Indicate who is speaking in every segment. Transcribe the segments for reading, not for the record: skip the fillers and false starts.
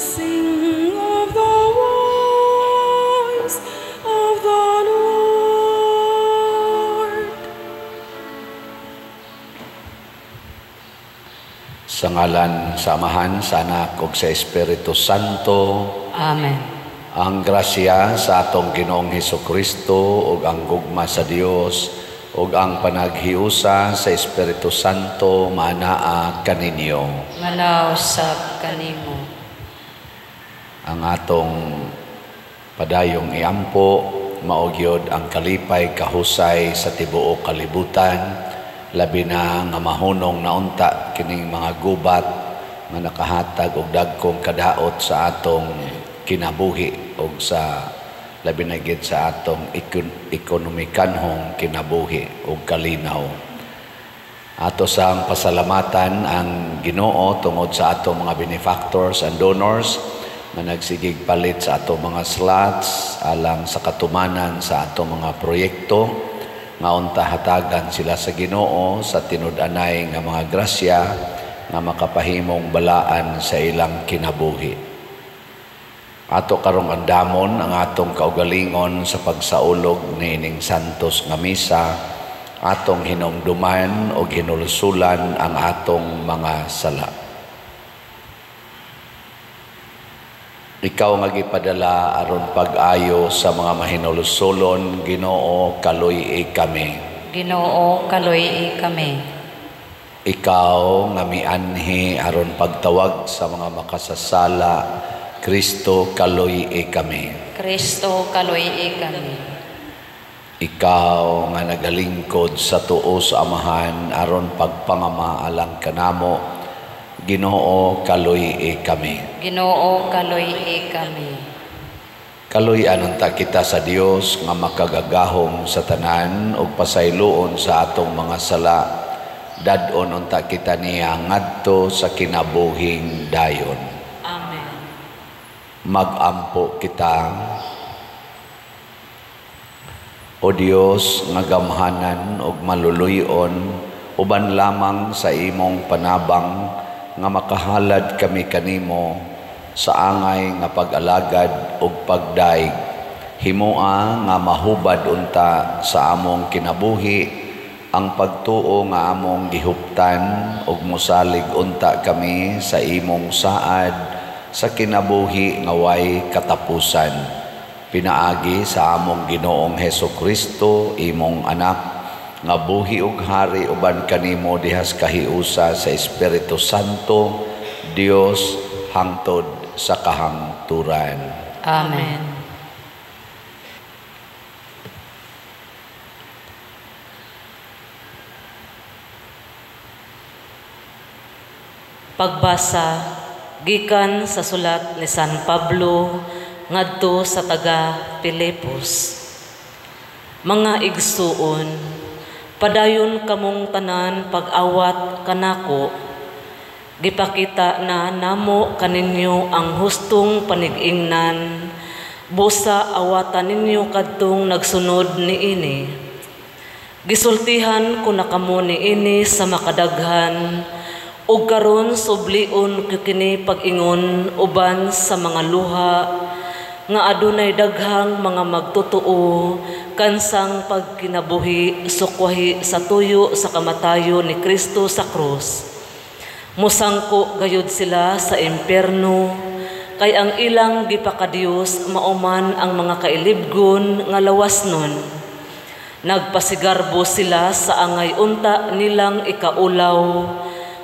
Speaker 1: blessing of the wise of the Lord.
Speaker 2: Sa ngalan sa Amahan, sa Anak ug sa Espiritu Santo.
Speaker 3: Amen.
Speaker 2: Ang grasya sa atong Ginoong Hesukristo ug ang gugma sa Dios ug ang panaghiusa sa Espiritu Santo maanaa kaninyo.
Speaker 3: Manausab kanimo.
Speaker 2: Ang atong padayong iampo mao gyud ang kalipay kahusay sa tibuok kalibutan, labi na nga mahunong naunta kining mga gubat nga nakahatag og dagkong kadaot sa atong kinabuhi og sa labi na gid sa atong ekonomikanhong kinabuhi og kalinaw. Ato sang pasalamatan ang Ginoo tungod sa atong mga benefactors and donors nga nagsigig palit sa atong mga slots alang sa katumanan sa atong mga proyekto nga unta hatagan sila sa Ginoo sa tinud-anay nga mga grasya nga makapahimong balaan sa ilang kinabuhi. Ato karong andamon ang atong kaugalingon sa pagsaulog niining santos nga misa, atong hinumduman og hinulsulan ang atong mga sala. Ikaw nga gipadala aron pag-ayo sa mga mahinulsulon, Ginoo, kaluy-i kami.
Speaker 3: Ginoo, kaluy-i kami.
Speaker 2: Ikaw nga mianhi aron pagtawag sa mga makasasala, Kristo, kaluy-i kami.
Speaker 3: Kristo, kaluy-i kami.
Speaker 2: Ikaw nga nagalingkod sa tuo sa Amahan aron pagpangama alang kanamo, Ginoo, kaluy-i kami.
Speaker 3: Ginoo, kaluy-i kami.
Speaker 2: Kaluy-an unta kita sa Dios nga makagagahom sa tanan ug pasayloon sa atong mga sala. Dad-on unta kita niya ngadto sa kinabuhing dayon.
Speaker 3: Amen.
Speaker 2: Mag-ampo kita. O Dios nga gamhanan ug maluluy-on, uban lamang sa imong panabang nga makahalad kami kanimo sa angay nga pag-alagad ug pagdaig. Himoa nga mahubad unta sa among kinabuhi ang pagtuo nga among gihuptan ug mosalig unta kami sa imong saad sa kinabuhi nga way katapusan. Pinaagi sa among Ginoong Hesukristo, imong anak, nga buhi ug hari uban kanimo dihas kahiusa sa Espiritu Santo, Dios hangtod sa kahangturan.
Speaker 3: Amen.
Speaker 4: Pagbasa gikan sa sulat ni San Pablo ngadto sa taga Filipos. Mga igsuon, padayon kamong tanan pag-awat kanako. Gipakita na namo kaninyo ang hustong panig-ingnan, busa awatan ninyo kadtong nagsunod niini. Gisultihan ko na kamo niini sa makadaghan, ug karon sublion ko kini pag-ingon uban sa mga luha nga adunay daghang mga magtotoo kansang pagkinabuhi sukwahi sa tuyo sa kamatayon ni Kristo sa krus. Musangko gayud sila sa impierno, kay ang ilang gipakadiyos mauman ang mga kailibgon nga lawas nun. Nagpasigarbo sila sa angay unta nilang ikaulaw,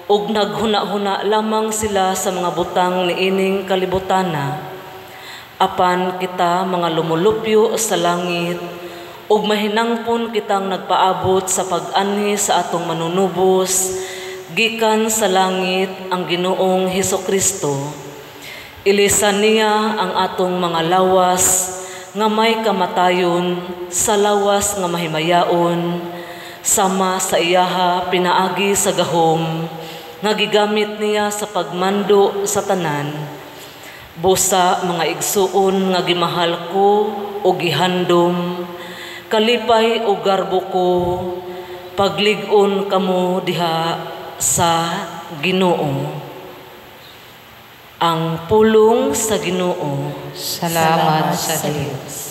Speaker 4: ug naghuna-huna lamang sila sa mga butang niining kalibutana. Apan kita mga lumulupyo sa langit, ug mahinangpon kitang nagpaabot sa pag-anhi sa atong manunubos, gikan sa langit ang Ginoong Hesukristo. Ilisan niya ang atong mga lawas nga may kamatayon sa lawas nga mahimayaon, sama sa iyaha pinaagi sa gahom nga gigamit niya sa pagmando sa tanan. Busa mga igsuon nga gimahal ko o gihandom, kalipay o garbo ko, paglig-on kamo diha sa Ginoo. Ang pulong sa Ginoo.
Speaker 3: Salamat sa Dios.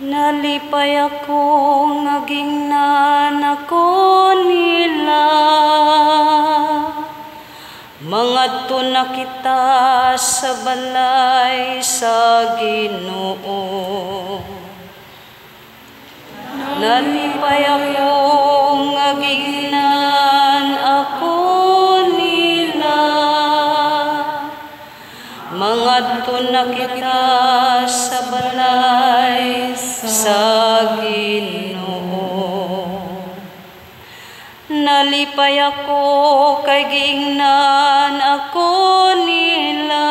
Speaker 1: Nalipay ako nga gingnan ako nila. Mangadto na kita sa balay sa Ginoo. Nalipay ako nga gingnan ako nila. Mangadto na kita sa balay sa Ginoo. Nalipay ako kay giingnan ako nila.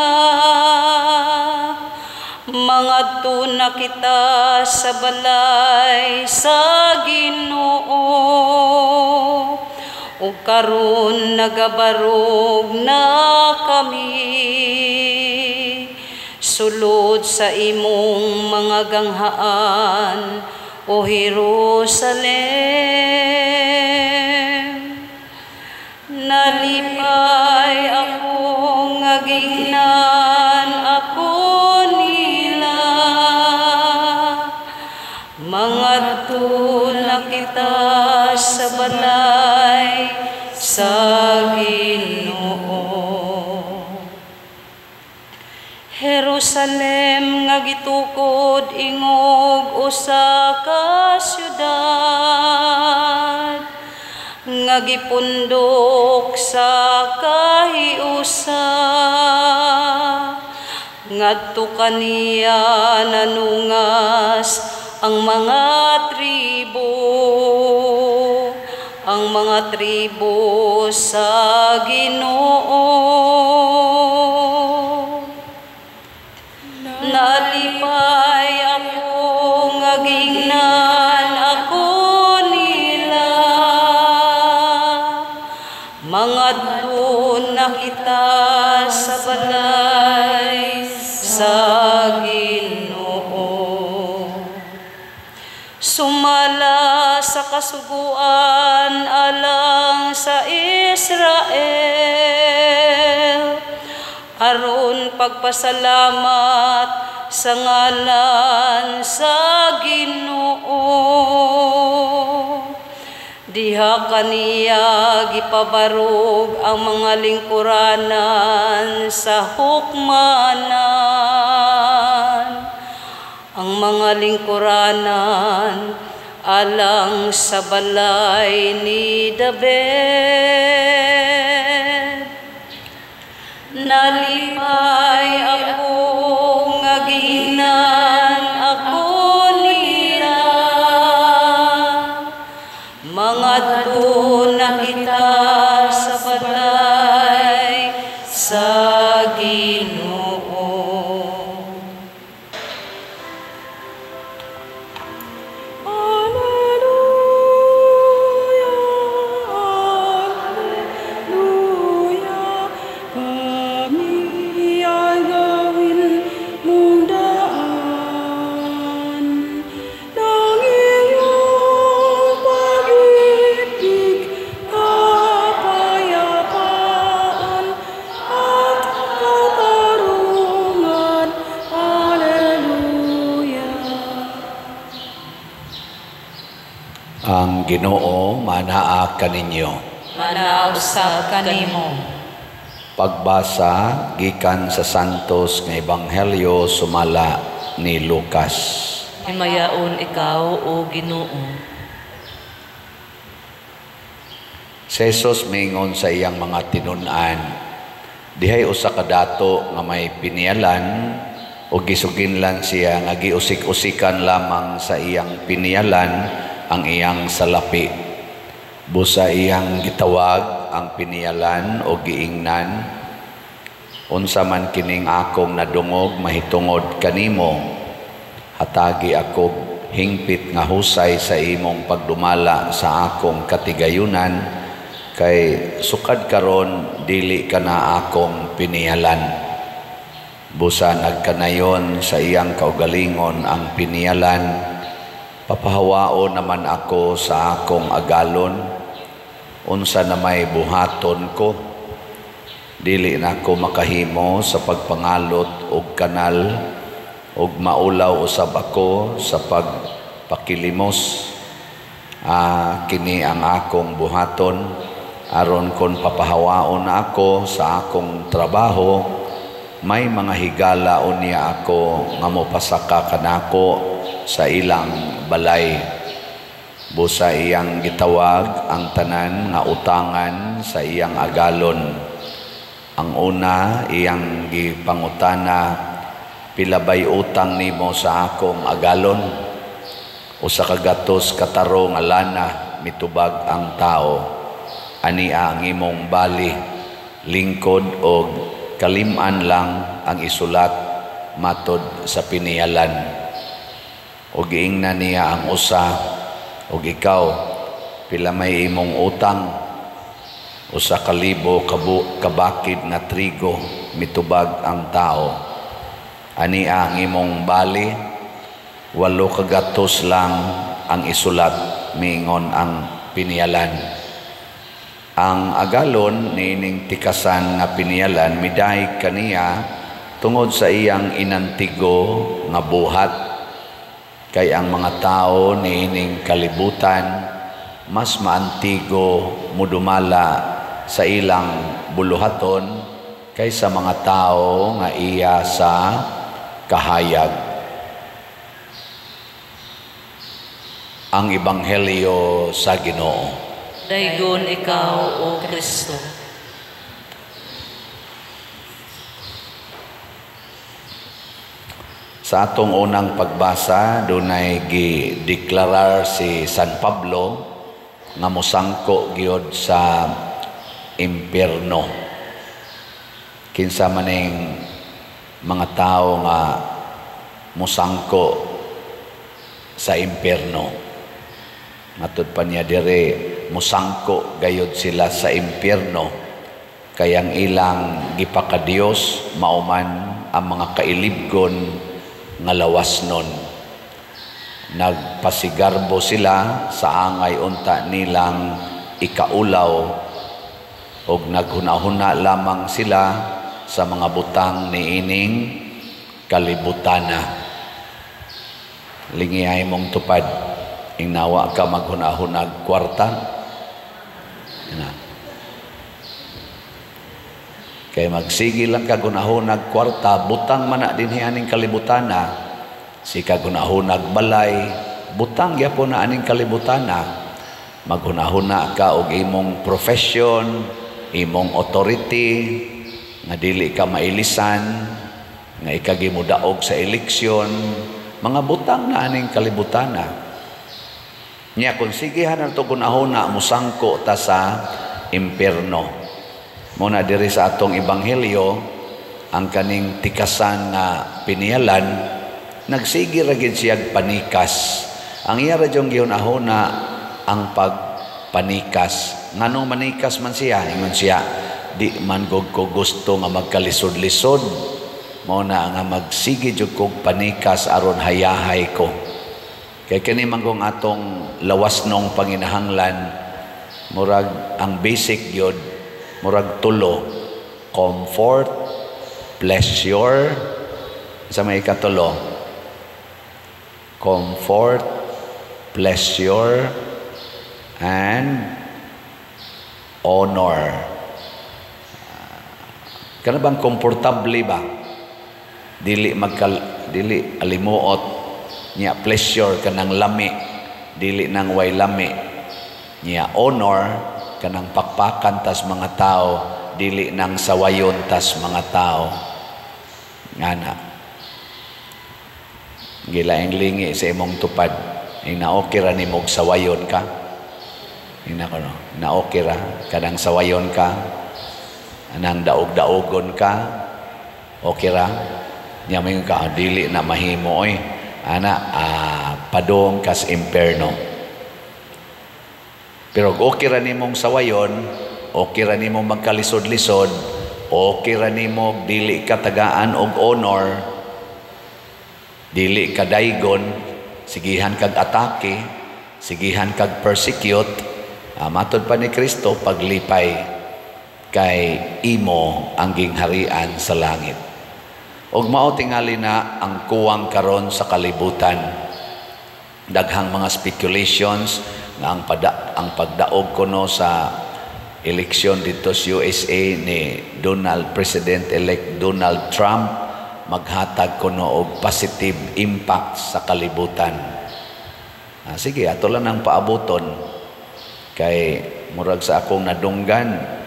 Speaker 1: Mangadto na kita sa balay sa Ginoo. Ug karon nagabarog na kami sulod sa imong mga ganghaan, o Jerusalem. Nalipay ako nga gingnan ako nila. Mangadto na kita sa balay sa Ginoo. Jerusalem nga gitukod ingog usa ka syudad nga gipundok sa kahiusa, ngadto kaniya nanungas ang mga tribo, ang mga tribo sa Ginoo. Nalipay ako nga gingnan ako nila. Mangadto na kita sa balay sa Ginoo. Sumala sa kasuguan alang sa Israel, aron pagpasalamat sa ngalan sa Ginoo. Diha kaniya gipabarog ang mga lingkuranan sa hukmanan, ang mga lingkuranan alang sa balay ni David. Nalipay ako nga giingnan ako nila. Mangadto na kita sa balay sa Ginoo.
Speaker 5: Alleluia, Alleluia, kami ay gawin mong daan ng iyong pag-ibig, kapayapaan at katarungan. Alleluia.
Speaker 2: Ang Ginoo manaa kaninyo.
Speaker 3: Manaa usab kanimo.
Speaker 2: Pagbasa gikan sa Santos nga Ebanghelyo sumala ni Lucas.
Speaker 4: Himayaon ikaw, o Ginoo.
Speaker 2: Si Jesus mingon sa iyang mga tinun-an, dihay usa ka dato nga may piniyalan o gisuginlan siya nga giusik-usikan lamang sa iyang piniyalan ang iyang salapi. Busa iyang gitawag ang piniyalan o giingnan, unsa man kining akong nadungog mahitungod kanimo, hatagi akog hingpit nga husay sa imong pagdumala sa akong katigayunan, kay sukad karon dili ka na akong piniyalan. Busa nagkanayon sa iyang kaugalingon ang piniyalan, papahawaon naman ako sa akong agalon, unsa na may buhaton ko. Dili na ako makahimo sa pagpangalot og kanal, og maulaw usab ako sa pagpakilimos. Kini ang akong buhaton, aron kon papahawaon ako sa akong trabaho, may mga higala unya ako nga mopasaka kanako sa ilang balay. Busa iyang gitawag ang tanan nga utangan sa iyang agalon. Ang una iyang gipangutana, pila bay utang nimo sa akong agalon? Usa ka gatos kataro nga lana, mitubag ang tao. Ania ang imong bali, lingkod og kalim-an lang ang isulat matod sa piniyalan. Og giingnan niya ang usa, og ikaw, pila may imong utang? Usa ka libo kabakid nga trigo, mitubag ang tao. Ania ang imong bali, 8 ka gatos lang ang isulat, miingon ang piniyalan. Ang agalon niining tikasan nga piniyalan midayeg kaniya tungod sa iyang inantigo nga buhat. Kay ang mga tao niining kalibutan mas maantigo mudumala sa ilang buluhaton kaysa mga tao nga iya sa kahayag. Ang Ebanghelyo sa Ginoo.
Speaker 4: Daygon ikaw, O Kristo.
Speaker 2: Sa atong unang pagbasa, dunay gideklarar si San Pablo nga mosangko gyud sa impierno. Kinsa maning mga tawo nga mosangko sa impierno? Matud pa niya dire, mosangko gayud sila sa impierno, kay ang ilang gipakadiyos mauman ang mga kailibgon nga lawas nun. Nagpasigarbo sila sa angay unta nilang ikaulaw, og naghunahuna lamang sila sa mga butang niining kalibutana. Lingihay mong tupad, ingnawa ka maghunahunag kwarta. Ina. Kay magsige lang ka gunahunag kwarta, butang man na dinhi aning kalibutana. Si ka gunahunag balay, butang gyapon na aning kalibutana. Maghunahuna ka og imong profession, imong authority, nga dili ka mailisan, nga ikagimudaog sa eleksyon, mga butang na aning kalibutana. Nya kung sigihan na ito gunahuna, musangko ta sa impierno. Muna diri sa atong ebanghelyo, ang kaning tikasan nga piniyalan, nagsige ra gid siyag panikas. Ang iya ra jung gihunahuna ang pagpanikas. Nganong manikas man siya? Ingon siya, di man gud ko gusto nga magkalisod-lisod. Mao na nga magsige jud kog panikas aron hayahay ko. Kay kini man kung atong lawas nong panginahanglan, murag ang basic gyud, murag tulo: comfort, pleasure, sa may ikatulo, comfort, pleasure, and honor. Kana bang komportable ba? Dili magkal, dili alimuot niya, pleasure kanang lami, dili nang way lami niya, honor kanang pakpakan tas mga tao, dili nang sawayon tas mga tao. Ngana gilaing lingi sa imong tupad, ina okay ra nimog sawayon ka. Ina ko no, na okay ra kanang sawayon ka, anang daog-daogon ka, okay ra niya. May ka dili na mahimo oy ana, Padong kas imperno. Pero okay ra nimong sawayon, okay ra nimong magkalisod-lisod, okay ra nimo dili ka tagaan og honor, dili ka daygon, sigihan kag atake, sigihan kag persecute, matod pa ni Kristo, paglipay kay imo ang gingharian sa langit. Og mao tingali na ang kuwang karon sa kalibutan. Daghang mga speculations nga ang pagdaog kuno sa eleksyon dito sa USA ni Donald President-elect Donald Trump maghatag kuno og positive impact sa kalibutan. Sige, ato lang ang paabuton kay murag sa akong nadunggan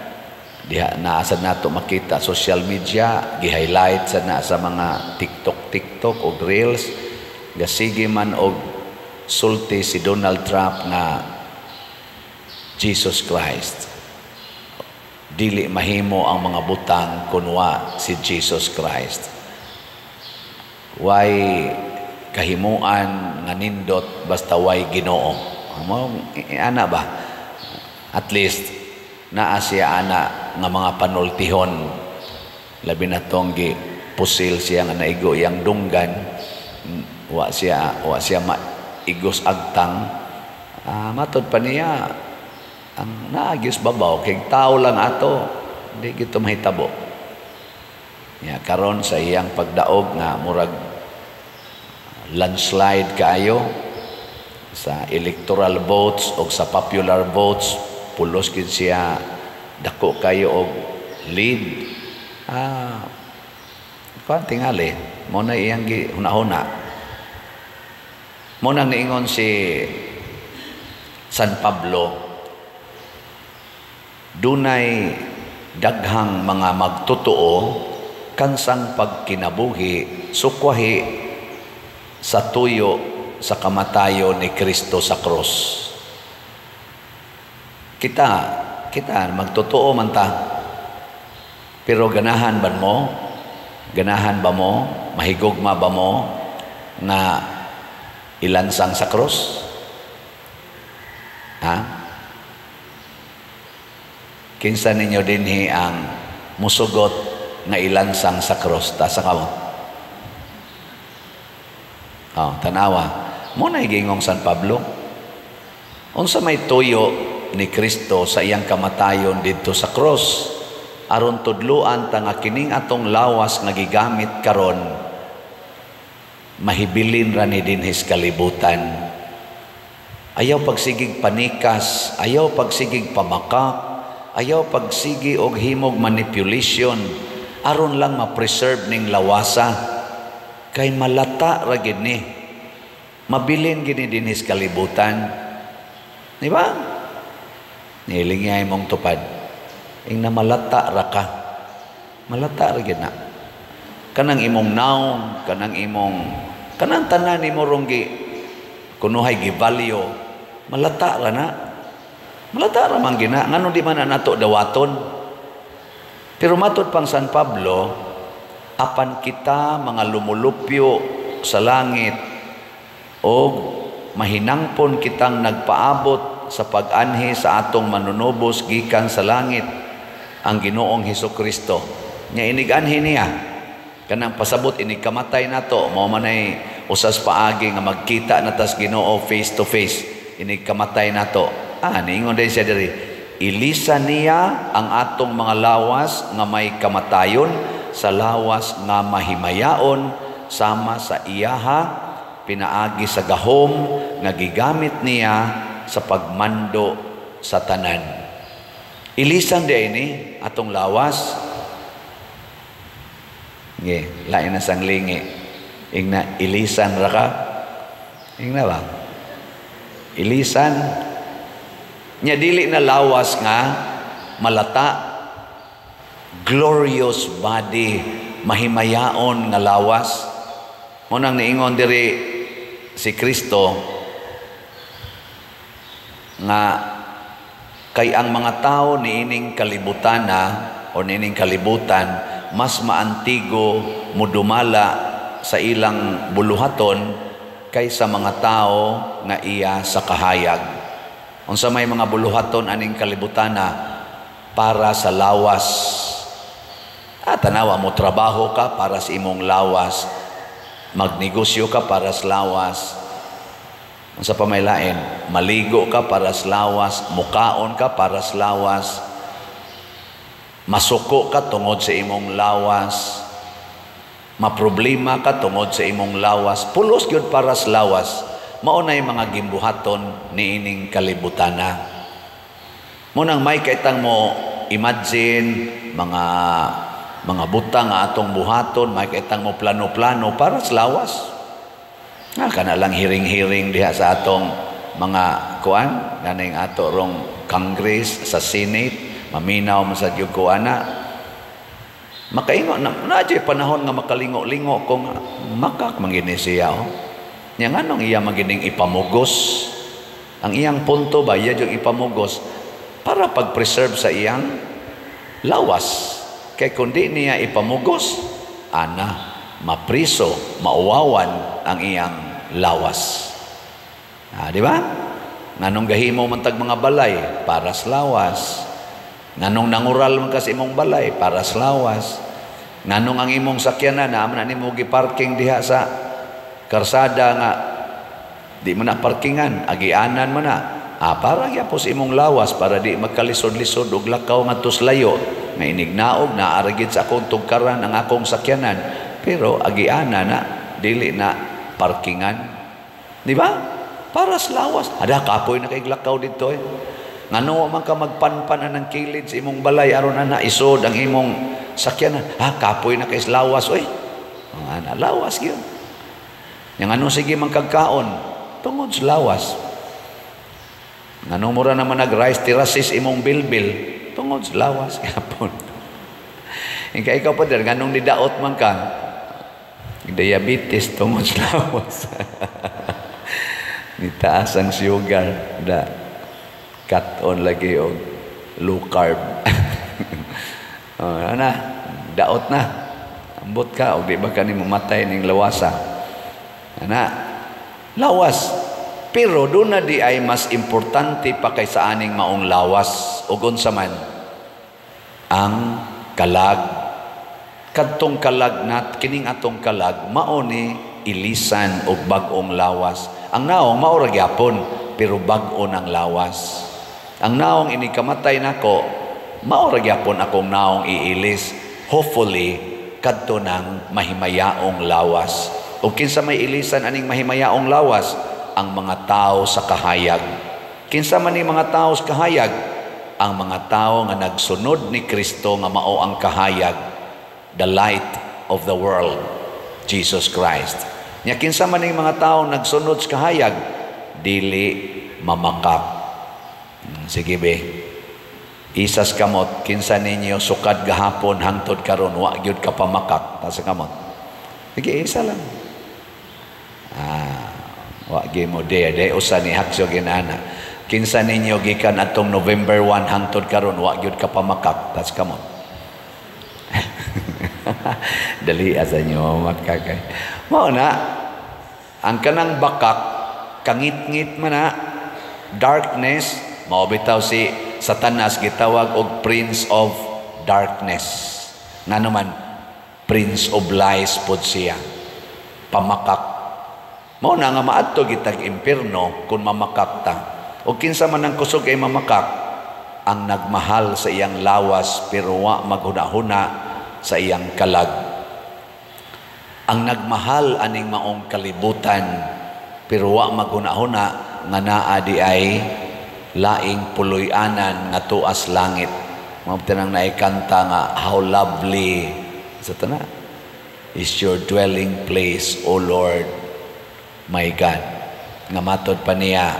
Speaker 2: diha naa sad nato makita social media, gi-highlight sa na sa mga TikTok TikTok og Reels, gasige man og sulti si Donald Trump nga Jesus Christ, dili mahimo ang mga butang kunwa si Jesus Christ. Way kahimuan nga nindot basta way Ginoo. Mo ana ba? At least naa siya ana nga mga panultihon, labi na tong gi pusil siya nga naigo iyang dunggan, wa siya maigos agtang. Matod pa niya ang naagis babaw kay tao lang ato, hindi gito mahitabo. Ya karon sa iyang pagdaog nga murag landslide kaayo sa electoral votes o sa popular votes, pulos gid siya dako kayo og lead. Kuan tingali mo na iyang hunahuna. Mo nang niingon si San Pablo, dunay daghang mga magtotoo kansang pagkinabuhi sukwahi sa tuyo sa kamatayon ni Kristo sa krus. Kita magtotoo man ta, pero ganahan ba mo? Ganahan ba mo? Mahigugma ba mo nga ilansang sa krus? Ha? Kinsa ninyo dinhi ang musugot nga ilansang sa krus? Tasa ka mo. Oh, tanawa. Mo na gingong San Pablo. Unsa may tuyo ni Kristo sa iyang kamatayon didto sa krus? Aron tudluan ta nga kining atong lawas nga gigamit karon mahibilin ra ni dinhi sa kalibutan. Ayaw pagsigig panikas, ayaw pagsigig pamakak, ayaw pagsigi og himog manipulation aron lang ma-preserve ning lawasa kay malata ra gid ni, mabilin gid ni dinhi sa kalibutan, di ba? Nilingay mong tupad ing na malata ra ka, malata ra gid na kanang imong naong, kanang imong kanang tanan nimo rong gi kunuhay gi-value, malata ra na, malata ra man gina, ngano di man na nato dawaton. Pero matod pang San Pablo, apan kita mga lumulupyo sa langit og mahinangpon kitang nagpaabot sa pag-anhi sa atong manunubos gikan sa langit, ang Ginoong Hesus Kristo. Nya inig-anhi niya kanang pasabot inig kamatay nato, mao man ay usas paagi nga magkita na tas Ginoo face to face inig kamatay nato. Niingon din siya diri, ilisa niya ang atong mga lawas nga may kamatayon sa lawas nga mahimayaon sama sa iyaha pinaagi sa gahom nga gigamit niya sa pagmando sa tanan. Ilisan di ini atong lawas. Nge, lain na sang lingi. Ingna ilisan ra ka. Ingna ba? Ilisan. Nya dili na lawas nga malata, glorious body, mahimayaon nga lawas. Mo nang niingon diri si Kristo nga kay ang mga tao niining kalibutana o niining kalibutan mas maantigo mudumala sa ilang buluhaton kaysa mga tao nga iya sa kahayag. Unsa may mga buluhaton aning kalibutana? Para sa lawas. Ah, tanawa mo, trabaho ka para sa imong lawas, magnegosyo ka para sa lawas. Unsa pa may lain? Maligo ka para sa lawas, mukaon ka para sa lawas, masuko ka tungod sa imong lawas, maproblema ka tungod sa imong lawas, pulos gyud para sa lawas. Mao nay mga gimbuhaton niining kalibutana. Mao nang may kaitang mo imagine mga butang nga atong buhaton, may kaitang mo plano-plano para sa lawas. Nga kana lang hearing-hearing diha sa atong mga kuan, ganing ato rong Congress, sa Senate, maminaw man sa gyud ko ana. Makaingo na na panahon nga makalingo-lingo kung makak mangini siya, oh. Nya nganong iya magining ipamugos? Ang iyang punto ba, iya yung ipamugos para pag-preserve sa iyang lawas. Kay kung di niya ipamugos, ana, mapriso, mauwawan ang iyang lawas. Ah, di ba? Nganong gahimo man tag mga balay? Para sa lawas. Nganong nangural man ka sa imong balay? Para sa lawas. Nganong ang imong sakyanan na man nimo gi-parking diha sa karsada nga di mo na parkingan, agianan mo na. Ah, para gyapon sa imong lawas, para di magkalisod-lisod og lakaw ngadto sa layo. Nga inignaog na aragid sa akong tugkaran ang akong sakyanan, pero agianan na, dili na parkingan. Di ba? Para sa lawas. Ada kapoy na kay lakaw dito eh. Ngano man ka magpanpan anang kilid sa imong balay aron ana isod ang imong sakyanan? Ah, kapoy na kay lawas oy. Ang ana lawas gyud. Yang ano sige man kagkaon tungod sa lawas. Ngano mura naman nag rice terraces imong bilbil tungod sa lawas gyapon. Ika ikaw pa dir, nganong nidaot man ka? Diabetes tungod sa lawas. Nitaas ang sugar da. Cut on lagi og low carb. Oh, ana, daot na. Ambot ka og di ba kani mamatay ning lawasa. Ana, lawas. Pero doon na di ay mas importante pa kaysa aning maong lawas ug unsa man ang kalag. Kadtong kalag nat kining atong kalag mao ni ilisan og bag-ong lawas. Ang naong mao ra gyapon, pero bag-o ng lawas. Ang naong ini kamatay nako, mao ra gyapon akong naong iilis. Hopefully kadto nang mahimayaong lawas. Ug kinsa may ilisan aning mahimayaong lawas? Ang mga tao sa kahayag. Kinsa man ni mga tao sa kahayag? Ang mga tao nga nagsunod ni Kristo nga mao ang kahayag, the light of the world, Jesus Christ. Nya kinsa man ni mga tao nagsunod sa kahayag? Dili mamakak. Sige be. Isas kamot, kinsa ninyo sukad gahapon hangtod karon wa gyud ka pamakak? Taas kamot. Sige, isa lang. Ah, wa gyud mo de de usa ni haksyo ginana. Kinsa ninyo gikan atong November 1 hangtod karon wa gyud ka pamakak? Taas kamot. Dali asa nyo makakay. Mao na ang kanang bakak kangit-ngit man na darkness, mao bitaw si Satanas gitawag og Prince of Darkness. Ngano man, Prince of Lies pod siya. Pamakak. Mao na nga maadto gitag impierno kung mamakak ta. O kinsa man ang kusog ay mamakak? Ang nagmahal sa iyang lawas pero wa maghuna-huna sa iyang kalag. Ang nagmahal aning maong kalibutan pero wa maghuna-huna nga naa di ay laing puloy-anan nga tuas langit. Mao nang naikanta nga "How lovely" sa tana "is your dwelling place, O Lord my God." Nga matod pa niya,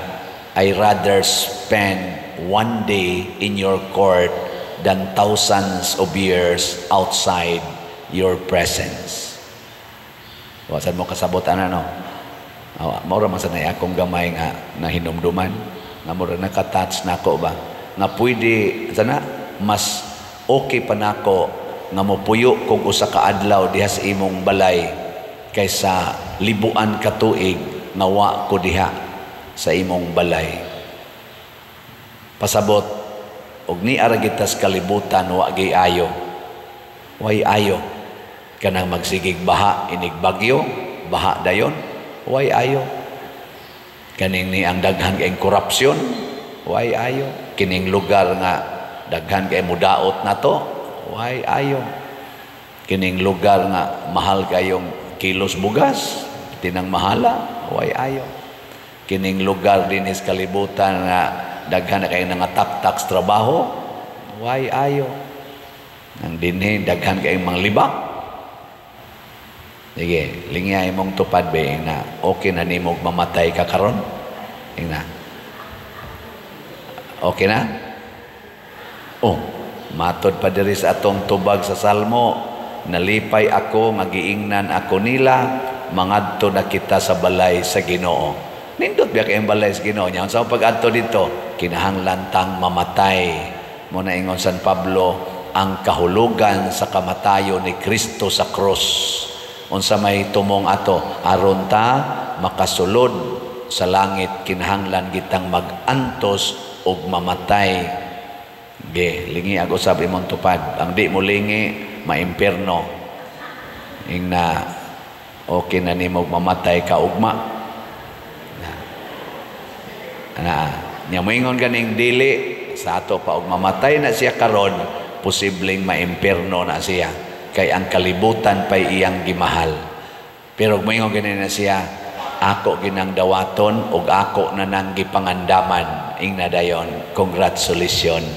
Speaker 2: "I rather spend one day in your court than thousands of years outside your presence." Wasan mo kasabot ana, no? Awa, mao ra man sa akong gamay nga nahinumduman nga mura naka-touch nako ba nga pwede sana mas okay pa nako nga mopuyo kog usa ka adlaw diha sa imong balay kaysa libuan ka tuig. nga wa ko diha sa imong balay. Pasabot og niara gitas kalibutan, wa gyud ayo. Way ayo. Kanang magsigig baha inig bagyo, baha dayon, way ayo. Kaning ni ang daghan kay korupsyon, way ayo. Kining lugar nga daghan kay mudaot nato, way ayo. Kining lugar nga mahal kayong kilos bugas, tinang mahala, way ayo. Kining lugar dinis kalibutan nga daghan na kayo nangataktak sa trabaho, way ayo. Ang dinhi daghan kayong manglibak. Sige, lingya imong tupad ba na okay na nimo mamatay ka karon? Ingna. Okay na? Oh, matod pa diri sa atong tubag sa Salmo, nalipay ako nga giingnan ako nila, mangadto na kita sa balay sa Ginoo. Nindot biya kayong balay sa Ginoo niya. Sa pag-adto dito, kinahanglan tang mamatay. Mo na ingon San Pablo, ang kahulugan sa kamatayon ni Kristo sa krus. Unsa may tumong ato, aron ta makasulod sa langit, kinahanglan gitang mag-antos ug mamatay. Ge, lingi ako usab imong tupad. Ang di mo lingi, maimpierno. Ingna, okay na nimo mamatay ka ugma. Na, na nya moingon ganing dili sa ato pa og mamatay na siya karon, posibleng maimpierno na siya kay ang kalibutan pay iyang gimahal. Pero moingon gani na siya, ako ginang dawaton ug ako na nang gipangandaman. Ingna dayon, congratulations,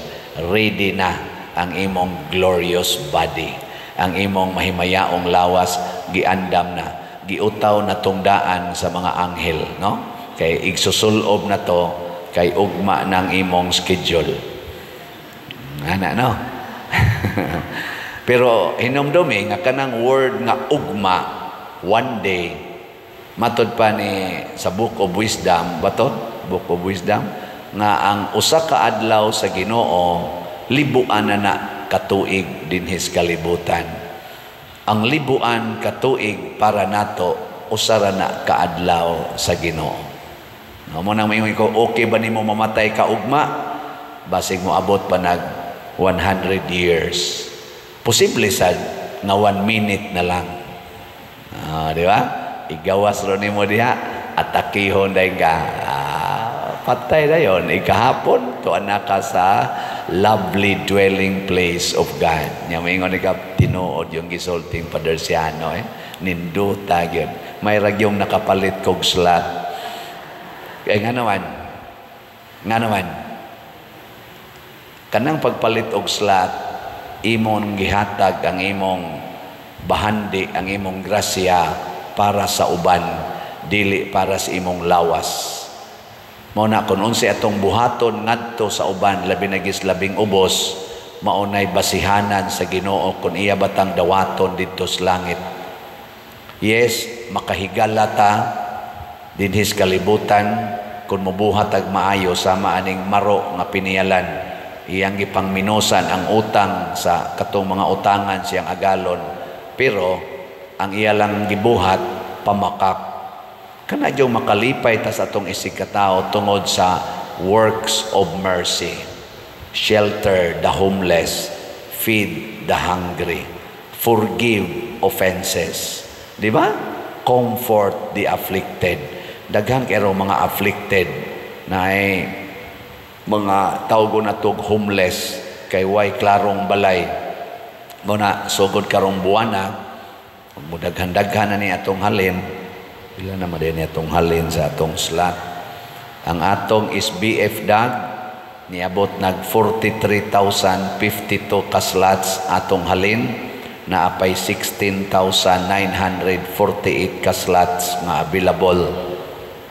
Speaker 2: ready na ang imong glorious body, ang imong mahimayaong lawas, giandam na, giutaw na tungdaan sa mga anghel, no? Kay igsusulob na to kay ugma ng imong schedule. Ana, no? Pero hinumdumi nga kanang word nga ugma, one day, matod pa ni sa Book of Wisdom, ba to? Book of Wisdom, nga ang usa ka adlaw sa Ginoo libuan na na katuig dinhis kalibutan. Ang libuan katuig para nato usa ra na kaadlaw sa Ginoo. No, mo nang maingon ko, okay ba nimo mamatay ka ugma? Basig mo abot pa nag 100 years. Posible sad nga 1 minute na lang. Di ba? Igawas ro nimo diha, atakihon dayon ka. Patay dayon ikahapon tuan na ka sa lovely dwelling place of God. Nya moingon ka, tinuod yung gisulting Father Siano eh. Ninduta gyud. May ragyong nakapalit kog slot. Kay nga naman, nga naman, kanang pagpalit og slot, imong gihatag ang imong bahandi, ang imong grasya para sa uban, dili para sa imong lawas. Mao na kung unsay atong buhaton ngadto sa uban, labi na gis labing ubos, maunay basihanan sa Ginoo kung iya batang dawaton didto sa langit. Yes, makahigala ta dinhis kalibutan kung mobuhat ag maayo sama aning maro nga piniyalan. Iyang gipangminusan ang utang sa katong mga utangan siyang agalon. Pero ang iya lang gibuhat pamakak. Kana jud makalipay ta sa atong isig katao tungod sa works of mercy. Shelter the homeless, feed the hungry, forgive offenses. Di ba? Comfort the afflicted. Daghan kay mga afflicted na ay mga tawgon natog homeless kay way klarong balay. Mo na sugod karong buwana, mudaghan-daghan na ni atong halin. Pila na man ni atong halin sa atong slot? Ang atong SBF dag niabot nag 43,052 ka slots atong halin, naapay 16,948 ka slots nga available.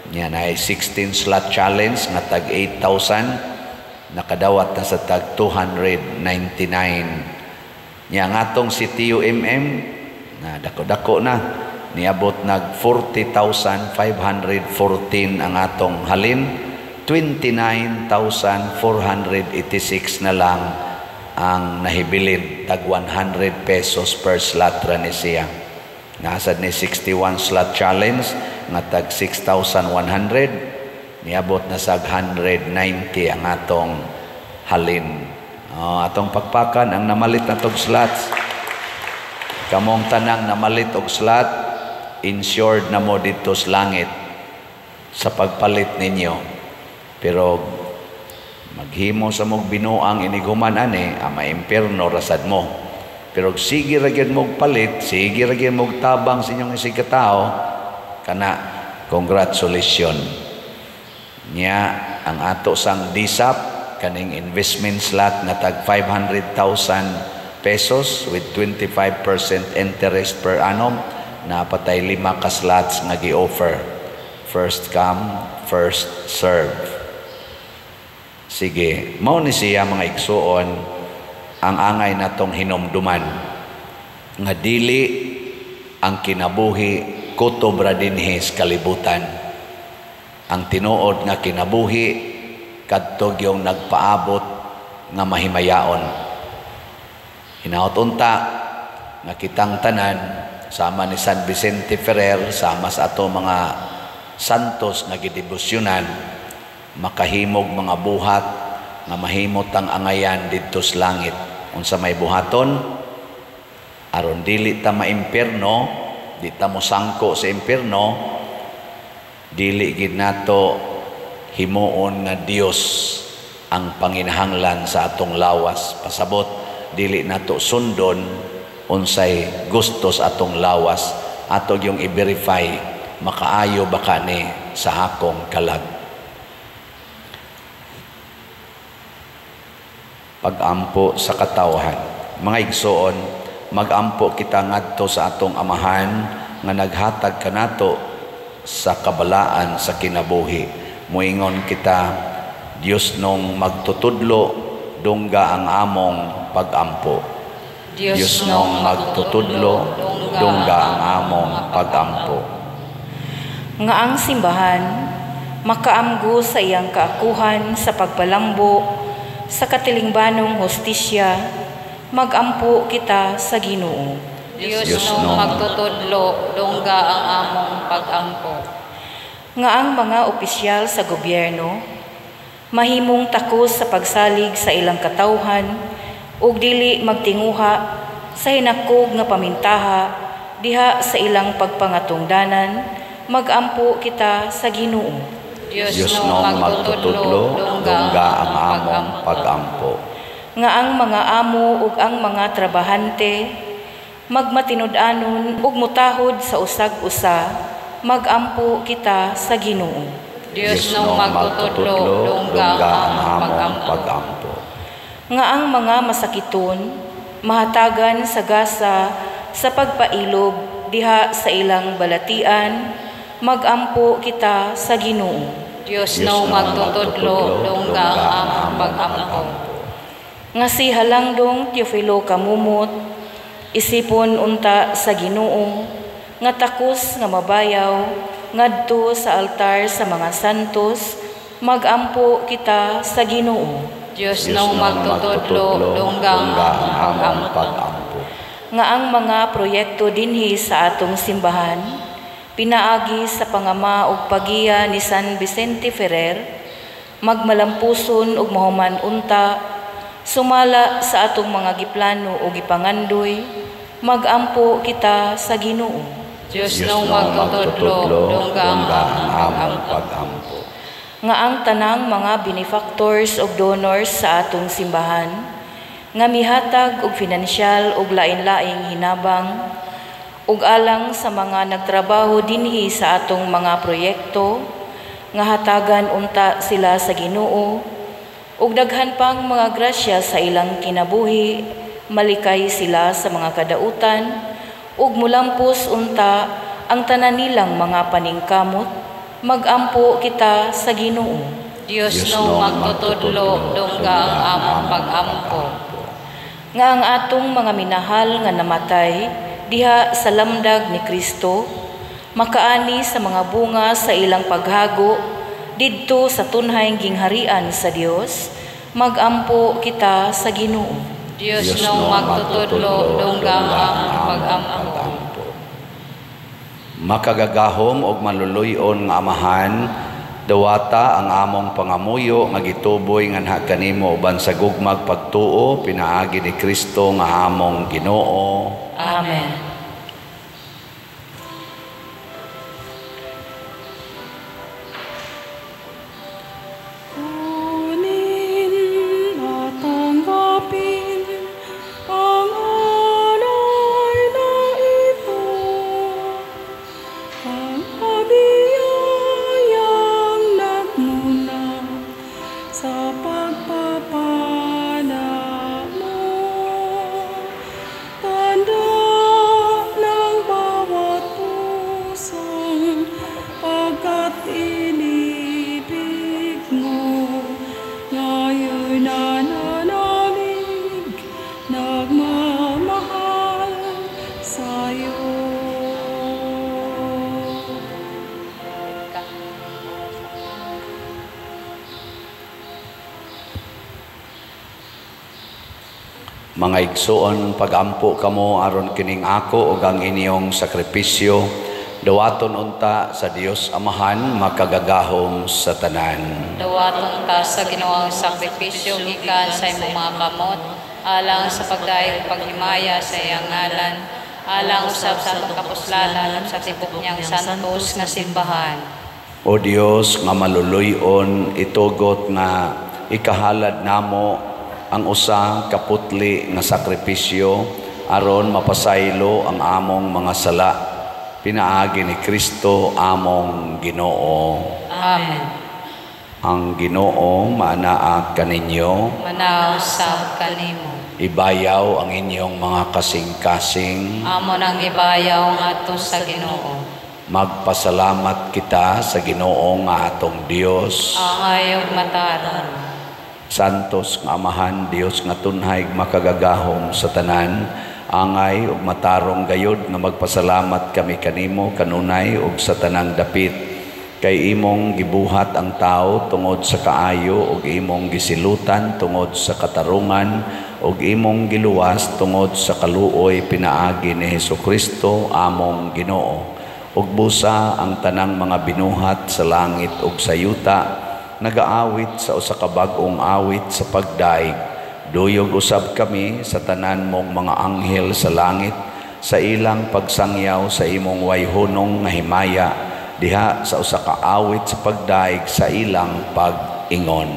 Speaker 2: Yan ay 16 slot challenge nga tag 8,000, nakadawat na sa tag 299. Nya ang atong si TUMM na dako-dako na niabot nag 40,514 ang atong halin, 29,486 na lang ang nahibilin, tag 100 pesos per slot ra ni siya. Nasad ni 61 slot challenge nga tag 6,100, niabot na sa 190 ang atong halin. Oh, atong pakpakan ang namalit na tog slots. Kamong tanang namalit og slot, insured na mo dito sa langit sa pagpalit ninyo. Pero maghimo sa mog binuang inighuman ani, maimpierno rasad mo. Pero sige ra gyud mog palit, sige ra gyud mog tabang sa inyong isig katao, kana congratulations. Nya ang ato sang DSAP kaning investment slot nga tag 500,000 pesos with 25% interest per annum, napatay 5 ka slots nga gi-offer. First come, first serve. Sige, mao ni siya mga igsuon ang angay natong hinumduman nga dili ang kinabuhi kutob ra dinhi sa kalibutan. Ang tinuod nga kinabuhi kadto gyung nagpaabot nga mahimayaon. Hinaot unta nga kitang tanan sama ni San Vicente Ferrer, sama sa ato mga santos nga gidebosyonan, makahimog mga buhat nga mahimot ang angayan didto sa langit. Unsa may buhaton aron dili ta maimpierno, di ta mosangko sa impierno, dili gid nato himuon nga Dios ang panginahanglan sa atong lawas. Pasabot, dili nato sundon unsay gusto sa atong lawas. Ato yung i-verify, makaayo ba kani sa akong kalag. Pag-ampo sa katawhan. Mga igsoon, mag-ampo kita ngadto sa atong amahan nga naghatag kanato sa kabalaan sa kinabuhi. Moingon kita, Dios nung magtutudlo, dungga ang among pag-ampo. Dios nung magtutudlo, dungga ang among pag-ampo.
Speaker 1: Nga ang simbahan makaamgo sa iyang kaakuhan sa pagpalambo sa katilingbanong hostisya, magampo kita sa Ginoo.
Speaker 3: Dios nung magtutudlo, dungga ang among pag-ampo.
Speaker 1: Nga ang mga opisyal sa gobyerno mahimong takos sa pagsalig sa ilang katawhan ug dili magtinguha sa hinakog nga pamintaha diha sa ilang pagpangatungdanan, magampo kita sa Ginoo.
Speaker 3: Dios
Speaker 2: nung magtutudlo, dungga ang among pag-ampo.
Speaker 1: Nga ang mga amo ug ang mga trabahante magmatinud-anon ug mutahod sa usag-usa, magampo kita sa Ginoo.
Speaker 3: Dios nung magtutudlo, dungga ang among
Speaker 2: pag-ampo.
Speaker 1: Nga ang mga masakiton mahatagan sa gasa sa pagpailob diha sa ilang balatian, magampo kita sa Ginoo.
Speaker 3: Dios nung magtutudlo, dungga ang among pag-ampo.
Speaker 1: Nga si Halangdong Teofilo Kamumot, isipon unta sa Ginoo, nga takos nga mabayaw ngadto sa altar sa mga santos, magampo kita sa Ginoo.
Speaker 3: Dios nung magtutudlo, dungga ang among
Speaker 2: pag-ampo.
Speaker 1: Nga ang mga proyekto dinhi sa atong simbahan, pinaagi sa pangama ug pagiya ni San Vicente Ferrer, magmalampuson ug mahuman unta, sumala sa atong mga giplano o gipangandoy, magampo kita sa Ginoo.
Speaker 3: Dios nung magtutudlo, dungga ang among
Speaker 2: pag-ampo.
Speaker 1: Nga ang tanang mga benefactors ug donors sa atong simbahan, nga mihatag og finansyal ug lain-laing hinabang, ug alang sa mga nagtrabaho dinhi sa atong mga proyekto, nga hatagan unta sila sa Ginoo, ug daghan pang mga grasya sa ilang kinabuhi, malikay sila sa mga kadautan, ug mulampos unta ang tanan nilang mga paningkamot, magampo kita sa Ginoo.
Speaker 3: Dios nung magtutudlo, dungga ang among pag-ampo.
Speaker 1: Nga ang atong mga minahal nga namatay diha sa lamdag ni Kristo, makaani sa mga bunga sa ilang paghago didto sa tunhayng gingharian sa Dios, magampo kita sa Ginoo.
Speaker 3: Dios nung magtutudlo, dungga ang among pag-ampo.
Speaker 2: Makagagahom og maluluy-on nga Amahan, dawata ang among pangamuyo nga gituboy nganha kanimo uban sa gugmag pagtuo pinaagi ni Kristo nga among Ginoo.
Speaker 1: Amen.
Speaker 2: Mga igsoon, pagampo kamo aron kining ako ug ang inyong sakripisyo, dawaton unta sa Dios Amahan makagagahom sa tanan.
Speaker 3: Dawaton ta sa Ginoo ang sakripisyo gikan sa imong mga kamot, alang sa pagdayeg paghimaya sa iyang ngalan, alang usab sa atong kapuslanan ug sa tibok niyang santos nga simbahan.
Speaker 2: O Dios nga maluluy-on, itugot nga ikahalad namo ang usa ka putli nga sakripisyo aron mapasaylo ang among mga sala, pinaagi ni Kristo among Ginoo.
Speaker 3: Amen.
Speaker 2: Ang Ginoo maanaa kaninyo,
Speaker 3: manaw sab kanimo.
Speaker 2: Ibayaw ang inyong mga kasing-kasing.
Speaker 3: Amo nang ibayaw ngadto sa Ginoo.
Speaker 2: Magpasalamat kita sa Ginoo nga atong Dios.
Speaker 3: Angay ug matarong.
Speaker 2: Santos nga Amahan, Dios nga tunhay makagagahom sa tanan, angay ug matarong gayod nga magpasalamat kami kanimo kanunay ug sa tanang dapit, kay imong gibuhat ang tao tungod sa kaayo ug imong gisilutan tungod sa katarungan ug imong giluwas tungod sa kaluoy pinaagi ni Hesukristo among Ginoo. Ug busa ang tanang mga binuhat sa langit ug sa yuta nagaawit sa usa ka bag-ong awit sa pagdaig. Duyog usab kami sa tanan mong mga anghel sa langit sa ilang pagsangyaw sa imong wayhunong nga himaya diha sa usa ka awit sa pagdaig sa ilang pag-ingon.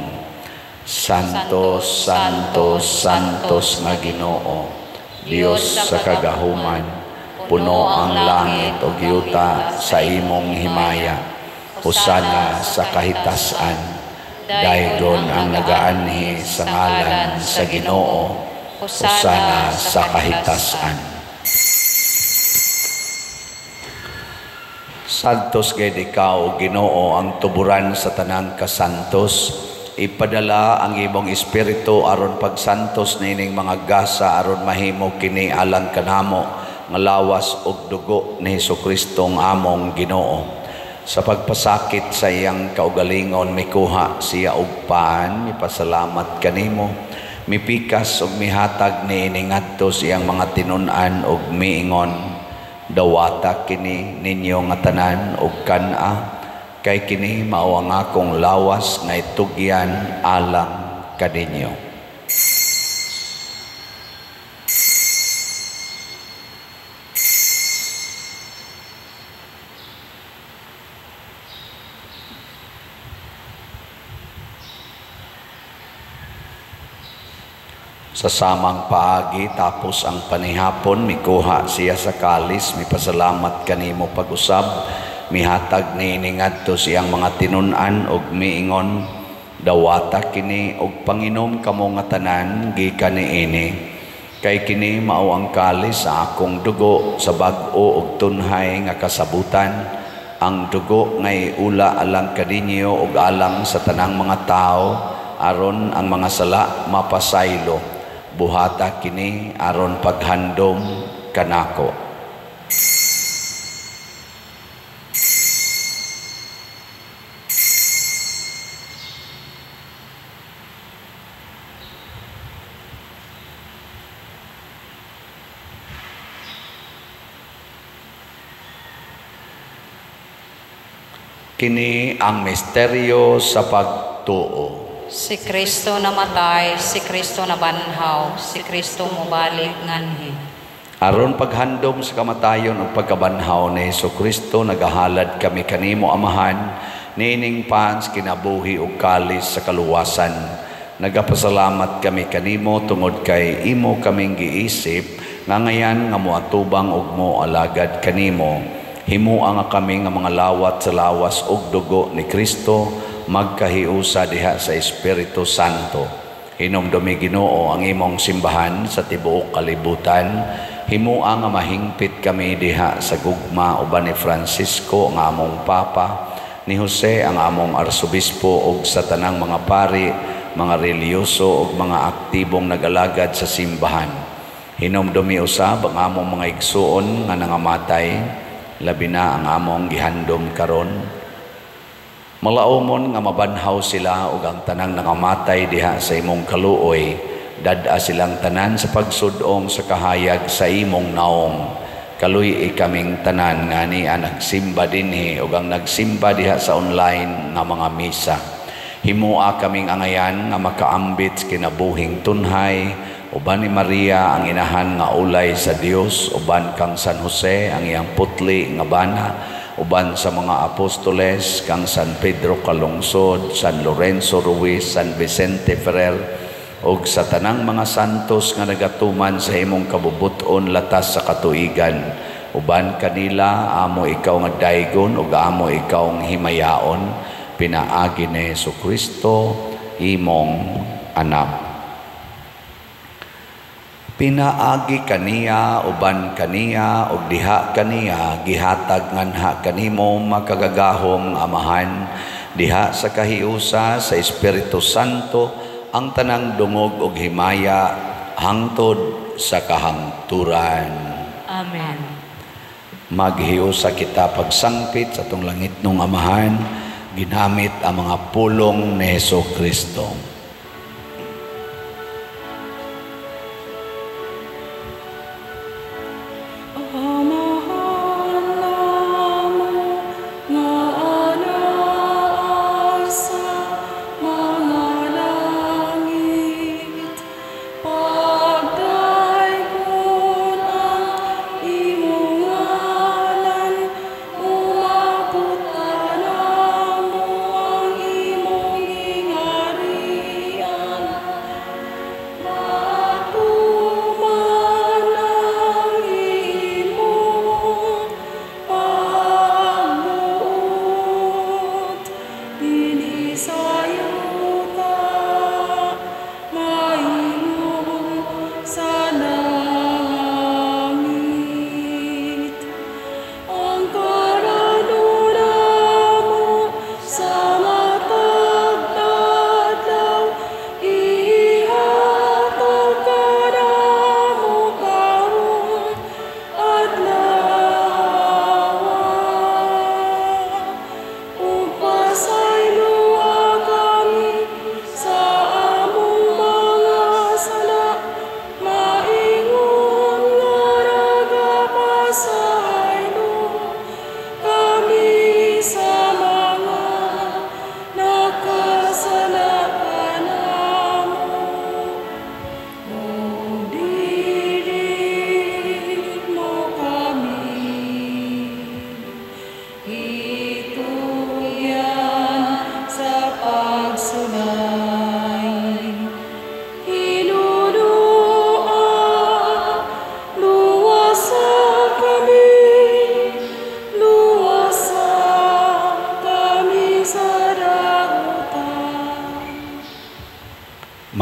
Speaker 2: Santo, Santo, Santos nga Ginoo, Dios sa kagahuman, puno ang langit ug yuta sa imong himaya. Hosana sa kahitasan. Daygon ang nagaanhi sa ngalan sa Ginoo. Hosana sa kahitasan. Santos gayud ikaw, Ginoo, ang tuburan sa tanang kasantos. Ipadala ang imong espiritu aron pagsantos niining mga gasa aron mahimo kini alang kanamo nga lawas ug dugo ni Hesukristo ang among Ginoo. Sa pagpasakit sa iyang kaugalingon, mikuha siya og pan, mipasalamat kanimo, mipikas og mihatag niini ngadto sa iyang mga tinun-an og miingon, dawata kini ninyo nga tanan og kan-a, kay kini mao ang akong lawas nga itugyan alang kaninyo. Sa samang paagi, tapos ang panihapon, mikuha siya sa kalis, mipasalamat kanimo pag-usab, mihatag niini ngadto siyang mga tinun-an og miingon, dawata kini og panginom kamo nga tanan gikan niini, kay kini mao ang kalis sa akong dugo sa bag-o og tunhay nga kasabutan, ang dugo nga iula alang kaninyo og alang sa tanang mga tao aron ang mga sala mapasaylo. Buhata kini aron paghandom kanako. Kini ang misteryo sa pagtuo.
Speaker 3: Si Kristo namatay, si Kristo nabanhaw, si Kristo mobalik nganhi.
Speaker 2: Aron paghandom sa kamatayon ug pagkabanhaw ni Hesukristo, nagahalad kami kanimo, Amahan, niining pans kinabuhi ug kalis sa kaluwasan. Nagapasalamat kami kanimo tungod kay imo kaming giisip nga ngayan nga moatubang ug moalagad kanimo. Himua nga kami nga mga lawat sa lawas ug dugo ni Kristo magkahiusa diha sa Espiritu Santo. Hinumdumi, Ginoo, ang imong simbahan sa tibuok kalibutan. Himua nga mahingpit kami diha sa gugma uban ni Francisco ang among Papa, ni Jose ang among Arsobispo ug sa tanang mga pari, mga relihiyoso ug mga aktibong nagalagad sa simbahan. Hinumdumi usab ang among mga igsuon nga nangamatay, labi na ang among gihandom karon. Malaumon nga mabanhaw sila ug ang tanang nangamatay diha sa imong kaluoy, dad-a silang tanan sa pagsud-ong sa kahayag sa imong naong. Kaluy-i kaming tanan nga niya nagsimba dinhi ug ang nagsimba diha sa online nga mga misa. Himua kaming angayan nga makaambit sa kinabuhing tunhay uban ni Maria ang inahan nga ulay sa Dios, uban kang San Jose ang iyang putli nga bana, uban sa mga apostoles kang San Pedro Calungsod, San Lorenzo Ruiz, San Vicente Ferrer, ug sa tanang mga santos nga nagatuman sa imong kabubut-on latas sa katuigan. Uban kanila amo ikaw nga daygon ug amo ikaw nga himayaon, pinaagi ni Hesukristo imong anak. Pinaagi kaniya, uban kaniya, ug diha kaniya, gihatag nganha kanimo makagagahom nga Amahan, diha sa kahiusa sa Espiritu Santo, ang tanang dungog ug himaya hangtod sa kahangturan.
Speaker 4: Amen.
Speaker 2: Maghiusa kita pagsangpit sa atong langitnong Amahan, ginamit ang mga pulong ni Hesukristo.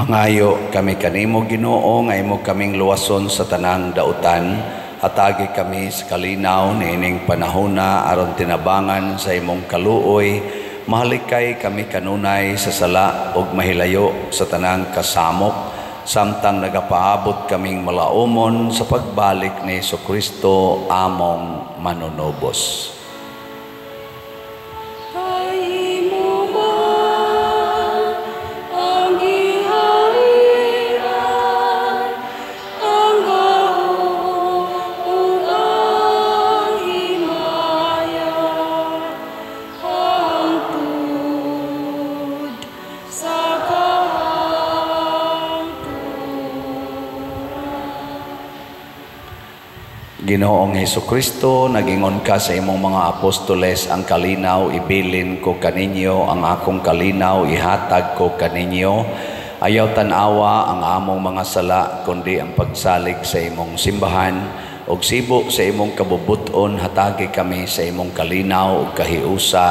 Speaker 2: Mangayo kami kanimo, Ginoo, nga imo kaming luwason sa tanang dautan. Hatagi kami sa kalinaw niining panahona aron tinabangan sa imong kaluoy. Mahalikay kami kanunay sa sala ug mahilayo sa tanang kasamok, samtang nagapaabot kaming malaumon sa pagbalik ni Hesukristo among manunubos. Ginoong Hesukristo, nagingon ka sa imong mga apostoles, ang kalinaw ibilin ko kaninyo, ang akong kalinaw ihatag ko kaninyo. Ayaw tan-awa ang among mga sala, kundi ang pagsalig sa imong simbahan. Ug sibo sa imong kabubuton, hatagi kami sa imong kalinaw ug kahiusa.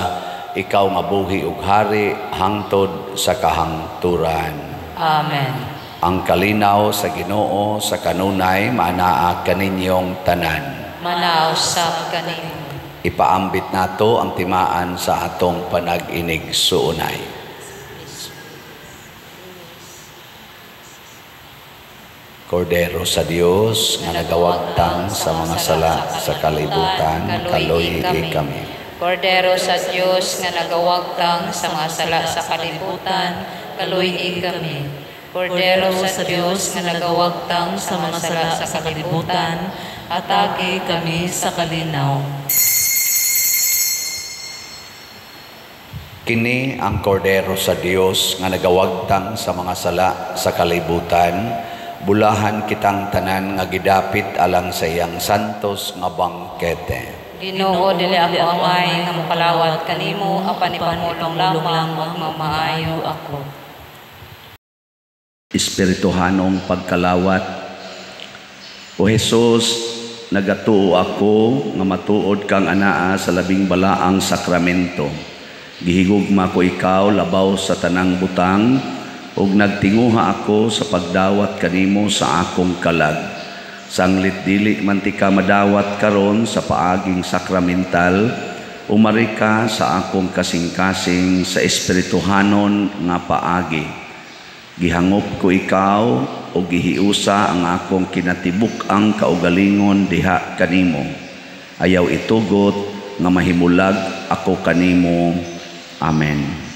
Speaker 2: Ikaw nga buhi ug hari hangtod sa kahangturan.
Speaker 3: Amen.
Speaker 2: Ang kalinaw sa Ginoo sa kanunay maanaa kaninyong tanan.
Speaker 3: Manausap kanimo.
Speaker 2: Ipaambit nato ang timaan sa atong panag-inig suunay. Kordero sa Dios nga nagawagtang sa mga sala sa kalibutan, kaluy kami.
Speaker 3: Kordero sa Dios nga nagawagtang sa mga sala sa kalibutan, kaluy kami. Kordero sa Dios nga nagawagtang sa mga sala sa kalibutan, atagi kami sa kalinaw.
Speaker 2: Kini ang kordero sa Dios nga nagawagtang sa mga sala sa kalibutan, bulahan kitang tanan nga gidapit alang sa iyang santos nga bangkete.
Speaker 3: Ginoo, dili ako angay nga mokalawat kanimo, apan ipamulong lamang ug mamaayo ako.
Speaker 2: Espirituhanong pagkalawat. O Jesus, nagatuo ako nga matuod kang anaa sa labing balaang sakramento. Gihigugma ko ikaw labaw sa tanang butang, ug nagtinguha ako sa pagdawat kanimo sa akong kalag. Sanglit dili man ti ka madawat karon sa paaging sakramental, umari ka sa akong kasing-kasing sa espirituhanon nga paagi. Gihangop ko ikaw o gihiusa ang akong kinatibuk-ang kaugalingon diha kanimo. Ayaw itugot nga mahimulag ako kanimo. Amen.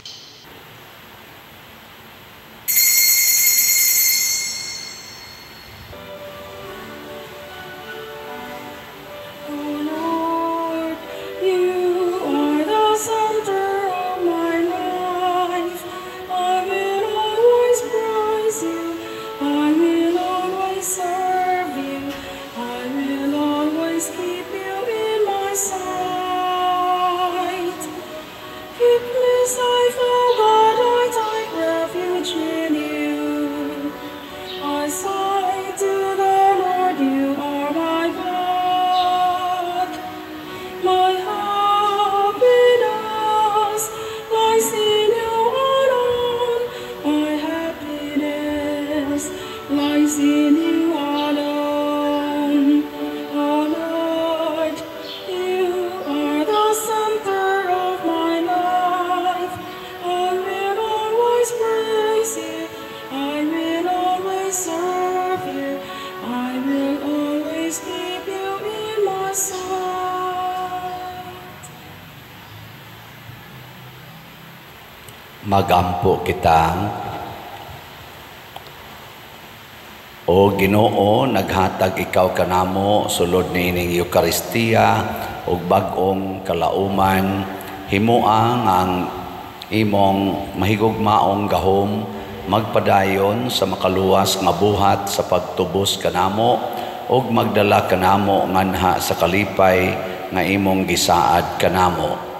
Speaker 2: Magampo kita. O Ginoo, naghatag ikaw kanamo sulod niining Eukaristiya ug bag-ong kalauman. Himoa nga ang imong mahigugmaong gahom magpadayon sa makaluwas nga buhat sa pagtubos kanamo ug magdala kanamo nganha sa kalipay nga imong gisaad kanamo.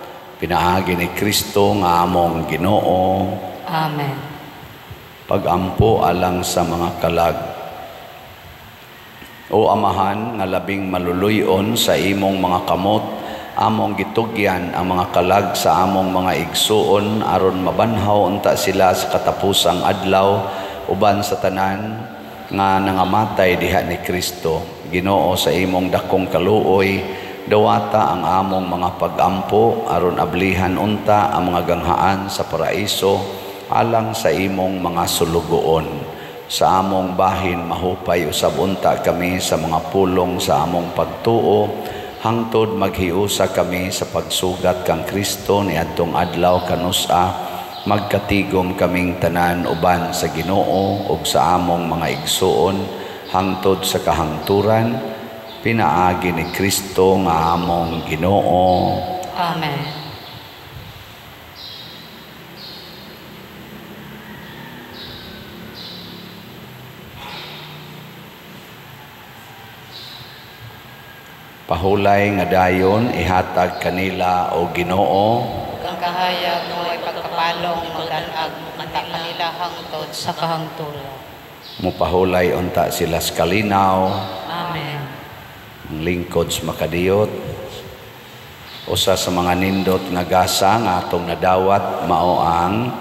Speaker 2: Pinaagi ni Kristo nga among Ginoo.
Speaker 3: Amen.
Speaker 2: Pagampo alang sa mga kalag. O Amahan nga labing maluluyon sa imong mga kamot, among gitugyan ang mga kalag sa among mga igsuon aron mabanhaw unta sila sa katapusang adlaw uban sa tanan nga nangamatay diha ni Kristo. Ginoo, sa imong dakong kaluoy, dawata ang among mga pagampo aron ablihan unta ang mga ganghaan sa paraiso alang sa imong mga sulugoon. Sa among bahin mahupay usab unta kami sa mga pulong sa among pagtuo hangtod maghiusa kami sa pagsugat kang Kristo niadtong adlaw kanus-a magkatigom kaming tanan uban sa Ginoo ug sa among mga igsuon hangtod sa kahangturan. Pinaagi ni Kristo nga among Ginoo.
Speaker 3: Amen.
Speaker 2: Pahulay nga dayon ihatag kanila o Ginoo
Speaker 3: Ang kahayag nga way pagkapalong magdan-ag unta kanila hangtod sa kahangturan.
Speaker 2: Mupahulay unta sila sa kalinaw.
Speaker 4: Amen.
Speaker 2: Ang lingkod sa makadiyot. Usa sa mga nindot nga gasa nga atong nadawat mao ang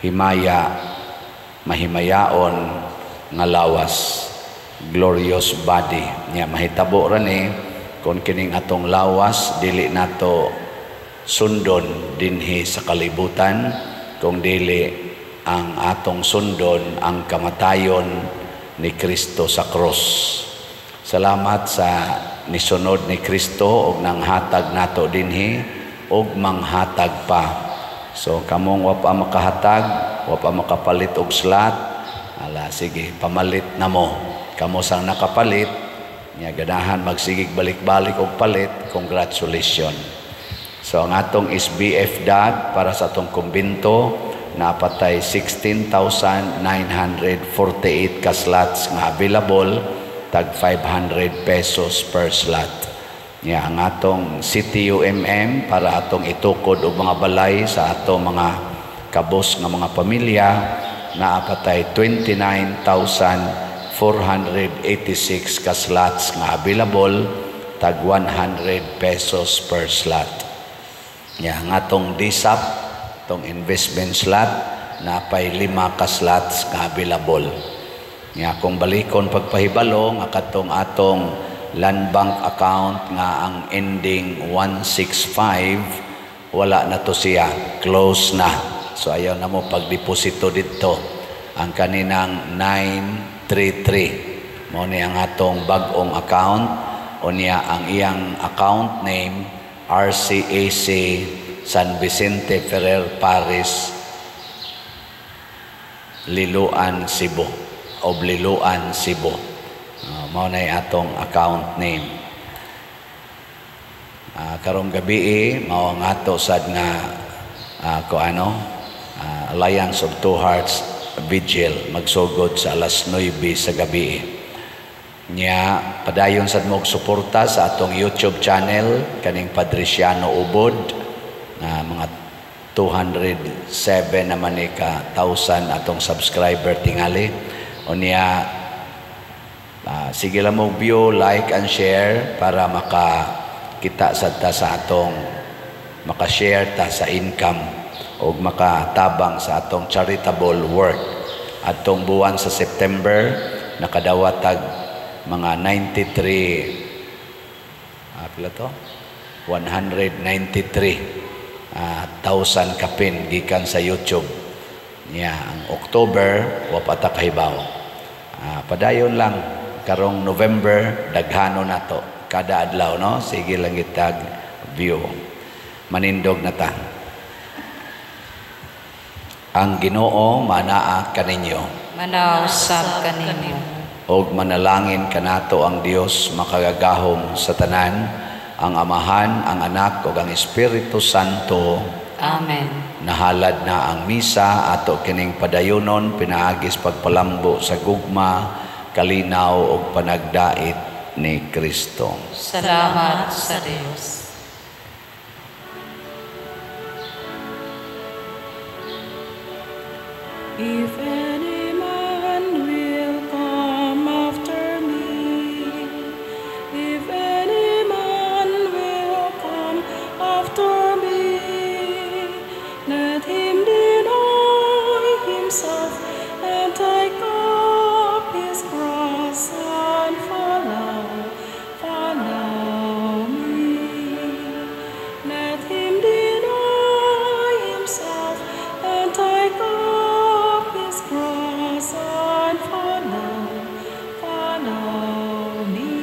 Speaker 2: himaya, mahimayaon nga lawas, glorious body. Nya mahitabo ra ni kung kining atong lawas dili nato sundon dinhi sa kalibutan, kung dili ang atong sundon ang kamatayon ni Kristo sa krus. Salamat sa nisunod ni Kristo og nanghatag nato dinhi og manghatag pa. So kamong wa pa makahatag, wa pa makapalit og slot, ala sige, pamalit na mo. Kamo sang nakapalit, nya ganahan magsigig balik-balik og palit, congratulations. So ang atong SBF DAG para sa atong kumbinto napatay 16,948 ka slots nga available, tag 500 pesos per slot. Nya ang atong CTUMM para atong itukod og mga balay sa atong mga kabos nga mga pamilya naapatay 29,486 ka slots nga available, tag 100 pesos per slot. Nya ang atong DSAP, atong investment slot, napay 5 ka slots nga available. Nya kung balikon pagpahibalo nga katong atong land bank account nga ang ending 165, wala na to siya, close na. So ayaw na mo pagdeposito didto. Ang kaninang 933 mao ni ang atong bag-ong account, unya ang iyang account name RCAC San Vicente Ferrer Parish, Liloan, Cebu, o Liloan, Cebu. Mao na atong account name. Karong gabi mao ang ato sad nga ko ano Alliance of Two Hearts Vigil magsugod sa alas 9 sa gabi. Nya padayon sad mo og suporta sa atong YouTube channel kaning Padriciano Ubod na mga 207 naman ni ka thousand atong subscriber tingali. Unya sige lang mo view, like and share para makakita sad ta sa atong makashare ta sa income og makatabang sa atong charitable work. Atong buwan sa September nakadawat tag mga 93, pila to? 193 thousand kapin gikan sa YouTube. Nya ang October wa pa ta kahibaw. Padayon lang karong November daghano nato kada adlaw, no? Sige lang gitag view. Manindog na ta. Ang Ginoo manaa kaninyo.
Speaker 3: Manausab kaninyo.
Speaker 2: Og manalangin kanato ang Dios makagagahom sa tanan, ang Amahan, ang Anak ug ang Espiritu Santo.
Speaker 3: Amen.
Speaker 2: Nahalad na ang misa ato kining padayonon pinaagis pagpalambo sa gugma, kalinaw ug panagdait ni Kristo.
Speaker 3: Salamat sa Dios.
Speaker 5: If any man will come after me, if any man will come after me, let him deny himself and take up his cross and follow, follow me. Let him deny himself and take up his cross and follow, follow me.